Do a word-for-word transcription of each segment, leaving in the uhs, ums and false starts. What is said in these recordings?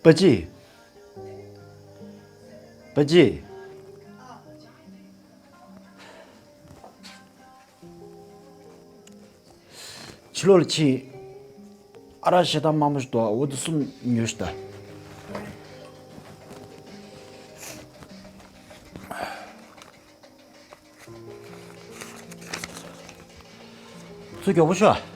པ་ཅི། པ་ཅི། ཕྱི་ལོགས་ལ་ཕྱིན། ཨ་རག་ཞེ་དྲག་དམའ་མོ་ཞིག་འདུག་འོ་དེ་གསུམ་ཉོས་ཤིག་ད། ཚུར་མགྱོགས་པོ་ཤོག་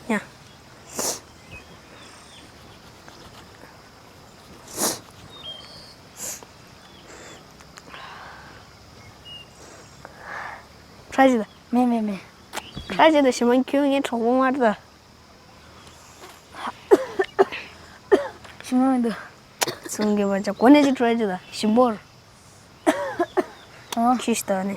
ཡ། ཁྲ་ཅིག་ད། མེད་མེད་མེད། ཁྲ་ཅིག་ད་ཞི་མ་ཁྱོད་ངའི་གྲོགས་པོ་མ་རེད་ད། ཞི་མ་མི་འདུག་ཚུང་གི་བ་ཅག་གོ་ནས་ཅིག་ཁྲ་ཅིག་ད་ཞིམ་པོར། ཨ། ཁྱི་ཞིག་ད་ནི།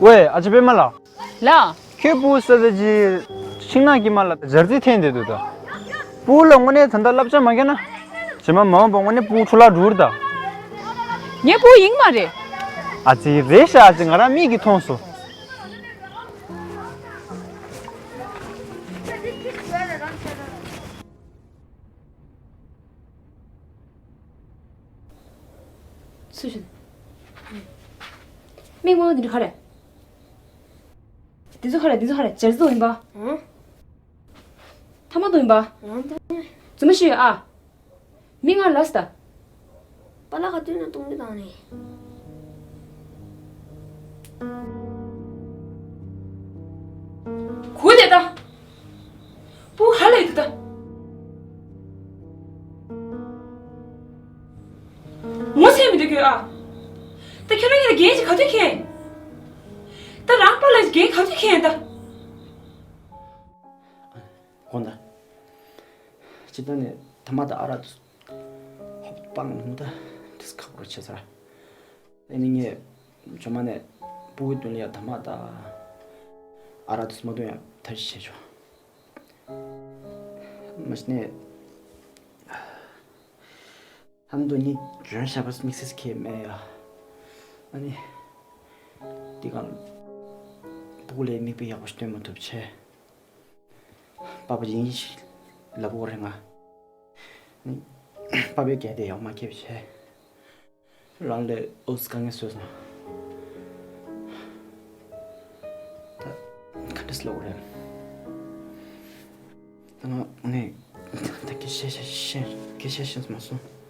ཝེ། ཨ་ཅེ་པད་མ་ལགས། ལགས། ཁྱོད་སྤུ་གུ་ས་ཚ་ཅིག་ཤིང་ནགས་དཀྱིལ་མ་ལ་ཞལ་རྩིས་འཐེན་བསྡད་འདུག་ད། སྤུ་གུ་ལ་དངོས་གནས་ད་ལྟ་བསླབ་བྱ་མ་བསྐྱལ་ན། རྗེས་མ་མ་འོངས་པ་དངོས་གནས་སྤུ་གུ་འཕྲོ་བརླག་འགྲོ་གི་རེད་ད། ངའི་སྤུ་གུ་ཡིན་མ་རེད། ཨ་ཙི་རེད་ཤག་ཨ་ཙི་ང་རང་མིག་གིས་མཐོང་སོང་། སུ་ཞིག་མིག་མ་འདི་འདྲ་ག་རེ། འདི་ཚོ་ག་རེ། འདི་ཚོ་ག་རེ། ཇར་ཟི་ཡིན་པ། ཨང་། ཐ་མ་དོ་ཡིན་པ། ཨང་། རྫུན་མ་ཤོད་ཨ། མིག་སྔར་ལ་སི་ད། པཱ་ལགས་ག་དུས་ནས་གཏོང་རྒྱུ་བཏང་ནས། གུ་དེ་ད། སྤུ་གུ་ཧ་ལས་འདུག་ད། ངོ་ཚ་མི་འདུག་གི་ཨ། ད་ཁྱོད་རང་གཉིས་ལ་འགན་ཅིག་ག་དུས་འཁྱེར། ད་རང་པཱ་ལགས་འགན་ག་དུས་འཁྱེར་ད། དགོངས་དག་སྤྱིར་བཏང་ནས་ཐ་མ་ད་ཨ་རག་ཏུ་ཧོབ་སྤང་ནུ་ད་དུས་ཁག་པོ་བྱེད་ཚར། ཨ་ནི་ངས་ཇོ་མ་ནས་སྤུ་གུའི་དོན་ལ་ཡ་ཐ་མ་ད་ཨ་རག་ཏུ་མ་འདོན་ཡ་ཐབས་ཤེས་བྱས་ཆོག་མ་གཞི་ནས་ལྷམ་དུ་ནི་ཇོན་ཤ་བ་དམིགས་བསལ་ཁེ་མེད་ཡ། ཨ་ནི་དེ་གང་སྤུ་གུ་ལ་མིག་དཔེ་ཡག་པོ་ཞིག་སྟོན་མ་ཐུབ་བྱས། པ་ཕ་ཡིན་ཞིག་ལབ་དགོས་རེད་ང་། ཨ་ནི་པ་ཕའི་འགན་དེ་ཡག་མ་འཁྱེར་བྱས། རང་ལས་ཨོ་ཙི་དཀའ་ངལ་བཟོས་སོང་། ད་ག་འདྲས་ལབ་དགོས་རེད། ད་ང་ངས་ད་སྐད་ཆ་བཤད་བཤད་སྐད་ཆ་བཤད་མ་སོང་།